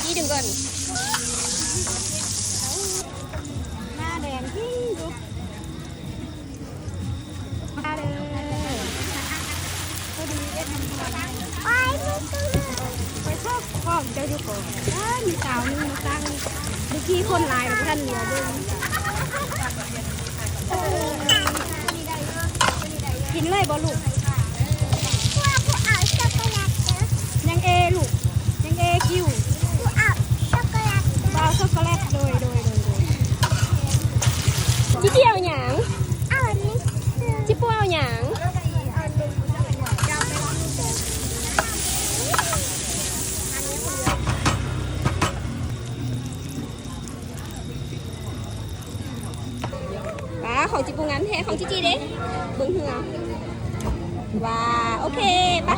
ນີ້ດຶງກ່ອນ ໜ້າແດງຈິງຢູ່ ມາເດີ ພໍດີເອັດນ້ຳຮ້ອນ ໂອ້ຍ ໄປຊອກຂອງເຈົ້າຢູ່ກ່ອນ ມີສາວໜຶ່ງມາສັ່ງ ເມື່ອກີ້ຄົນຫຼາຍແລ້ວບໍ່ທັນເຫຼືອເບິ່ງ ກິນເລີຍບໍ່ລູກ? ຍັງເອລູກ ຍັງເອຄິວ ບໍ່ເອົາຊັອກໂກແລັດ ບໍ່ເອົາຊັອກໂກແລັດ ໂດຍ ໂດຍ ໂດຍ ໂດຍ ຈິຈິເອົາຫຍັງ? ເອົາອັນນີ້ ຈິປູເອົາຫຍັງ? ວ້າ ຂອງຈິປູງາມແທ້ ຂອງຈິຈິເດ ເບິ່ງເຮືອ ວ້າ ໂອເຄ ໄປ.